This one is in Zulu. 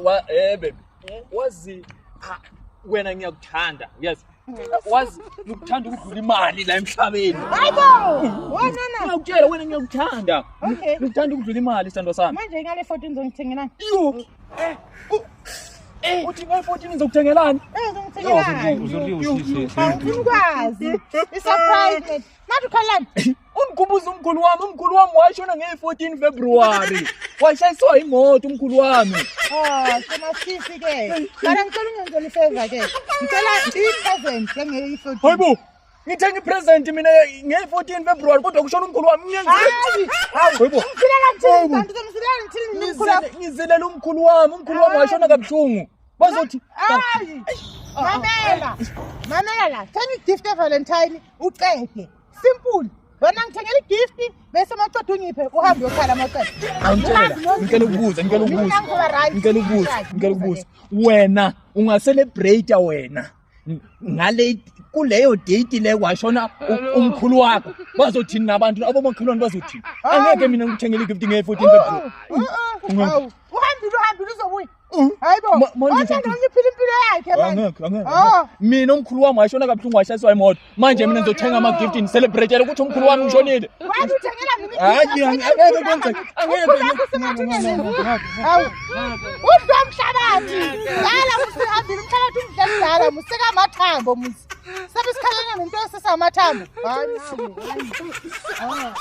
Wa baby. Wazi wena ngiyakuthanda. Yes. Wazi ngikuthanda ukudlula imali la emhlabeni. Hayibo! Wena na. Ngiyakutshela wena ngiyakuthanda. Okay. Ngikuthanda ukudlula imali sithandwa sami. Manje ngale 14 uzongithengelani? Yo. Uthi ngale 14 ngizokuthengelani? Eh uzongithengelani? Uzoliwe. Angifuni ukwazi. I-surprise. Manje ukhalani? Ungikhumbuza umkhulu wami, umkhulu wami washona nge-14 February. Washayiswa imoto umkhulu wami. Ah, sema sisi ke. Mara ngicela ungenzele i-favor ke. Ngicela i-present nge-14. Hayibo. Ngithenga i-present mina nge-14 February kodwa kushona umkhulu wami ngiyenze. Hayi. Hayibo. Ngisilela ngithini? Kanti uzomsilela ngithini umkhulu wakho? Ngizilela umkhulu wami, umkhulu wami washona kabuhlungu. Bazothi Hayi. Mamela. Mamela la. Thenga i-gift e-Valentine uqede. Simple. Wena ngithengela i-gift bese maqeda ungiphe uhambe uyokhala maqeda. Angitshela, ngicela ukubuza, ngicela ukubuza. Mina ngizoba right. Ngicela ukubuza, ngicela ukubuza. Wena unga-celebrate wena ngale kuleyo date le washona umkhulu wakho. Bazothini nabantu abomakhelwane bazothini? Angeke mina ngikuthengele i-gift nge-14 February. Hawu. Uhambile uhambile uzobuya. Hayibo. Manje Othanda ngiphila impilo yakhe manje. Angeke, angeke. Oh. Mina umkhulu wami washona kabuhlungu washayiswa imoto. Manje mina ngizothenga ama-gift ngi-celebrate ukuthi umkhulu wami ngishonile. Wena uthengela mina Hayi, angeke kwenzeke. Angeke. Umkhulu wakho usemathuneni. Hawu. Udla umhlabathi. Dala musihambile umhlabathi umdla mdala museka amathambo musi. Sabe sikhalana nento esesamathambo. Hayi. Hayi.